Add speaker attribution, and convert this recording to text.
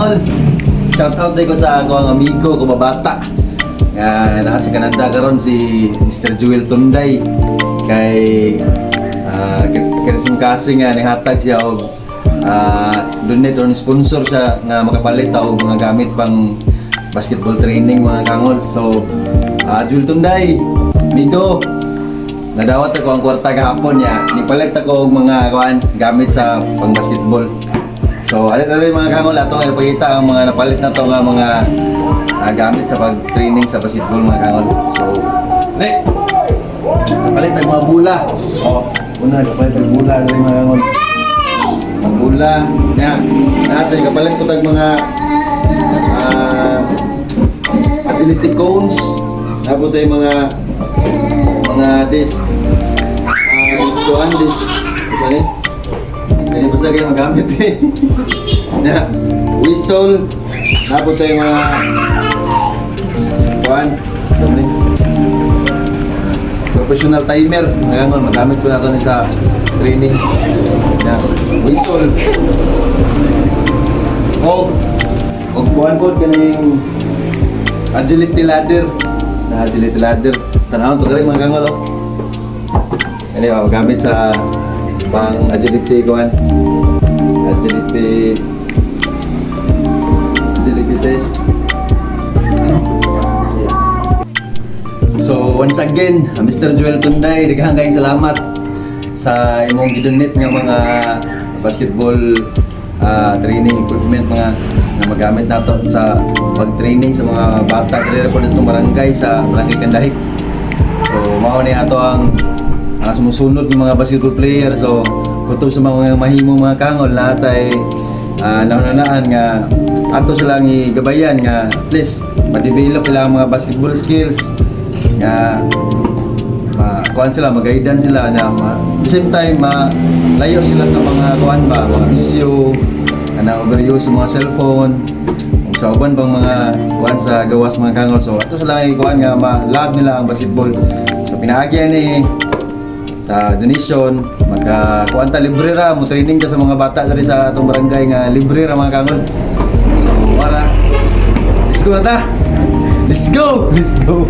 Speaker 1: kangol. Shout out ko sa ako ang amigo ko babata nga naa sa Canada karon, si Mr. Joel Tunday, kay kasing kasi nga nihatag siya og donate or sponsor siya nga makapalit og mga gamit pang basketball training, mga kangol. So Joel Tunday, amigo, nadawat ako ang kwarta gahapon niya. Nipalit ako og mga kuan gamit sa pang basketball. So, alit na rin, mga kangol, ato nga ipakita ang mga napalit na to nga mga gamit sa pag-training sa basketball, mga kangol. So, ne. Napalit ang mga bula. Oh, una kapalit ang bula diri, mga kangol. Mga bula nya. Natin kapalit ko tag mga agility cones. Nabot ay mga disc disc one, disc isa ni kaya basta kayo magamit eh na whistle. Nabot tayo mga kuan sa ni professional timer, mga kangol. Magamit ko na ito ni sa training na whistle og kuan po kaning agility ladder na agility ladder. Tanawon to kare, mga kangol, oh. Ano ba, magamit sa pang agility kuan. Agility test. Yeah. So once again, Mr. Joel Tunday, daghang kayong salamat sa imong gidonate nga mga basketball training equipment mga nga magamit nato sa pag-training sa mga bata diri po dito barangay, sa Barangay Candahig. So mao ni ato ang sumusunod ng mga basketball player. So kutob sa mga mahimo, mga kangol, lahat ay naunanaan nga ato silang igabayan nga at least ma-develop nila ang mga basketball skills nga ma kuan sila, mag-guidance sila na ma, the same time ma layo sila sa mga kuan ba, mga bisyo ana, overuse sa mga cellphone ug sa uban pang mga kuan sa gawas, mga kangol. So ato sila kuan nga ma-love nila ang basketball. So pinaagi ni sa donation, maka kuan ta, libre ra mo training ka sa mga bata diri sa atong barangay nga libre ra, mga kangol. So wala, let's go na ta, let's go, let's go.